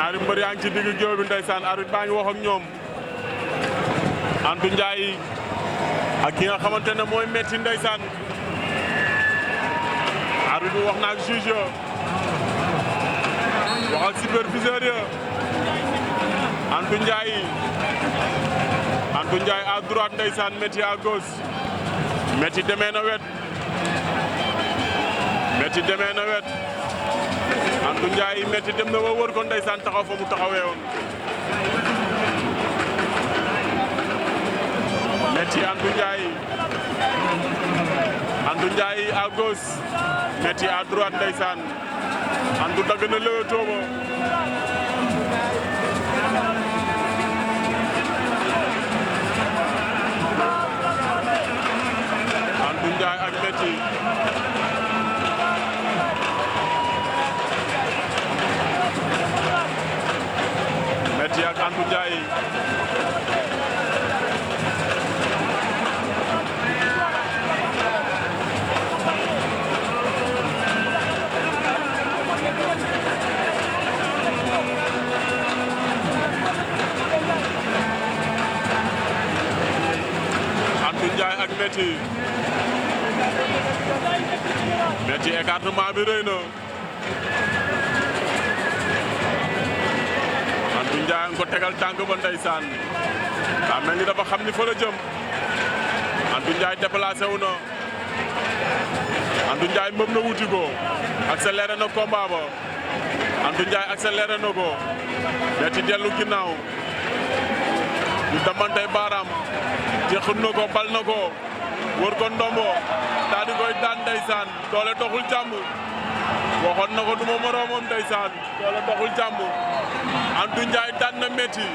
ñaari mbër yaa ngi ci digg géew bi ndeysaan arbitre baa ngi wax ak ñoom Antou Ndiaye ak ki nga xamante ne mooy Méttii ndeysaan arbitre bi wax na ak juge wax ak superviseur ya Antou Ndiaye à droite ndeysaan Méttii à gauche Méttii demee na wet Antou Ndiaye Méttii dem na ba wër ko ndeysaan taxaw fa mu taxawee woon Méttii Antou Ndiaye à gauche Méttii à droite ndeysaan Antou dagg na leewtoo ba Antou Ndiaye ak Méttii ak Antou Ndiaye ak Méttii écartement bi rëy na Antou Ndiaye nga ko tegal tànk ba ndeysaan daa mel ni dafa xam ni fa la jëm Antou Ndiaye déplacé wu na Antou Ndiaye mëb na wuti ko accéléré na combat ba Antou Ndiaye accéléré na ko Méttii dellu ginnaaw ñu damantey baaraam jeexul na ko bal na ko wër ko ndombo daal di koy daan ndeysaan doole doxul jàmm waxoon na ko duma moroomam ndeysaan doole doxul jàmm Antou Ndiaye daan na Méttii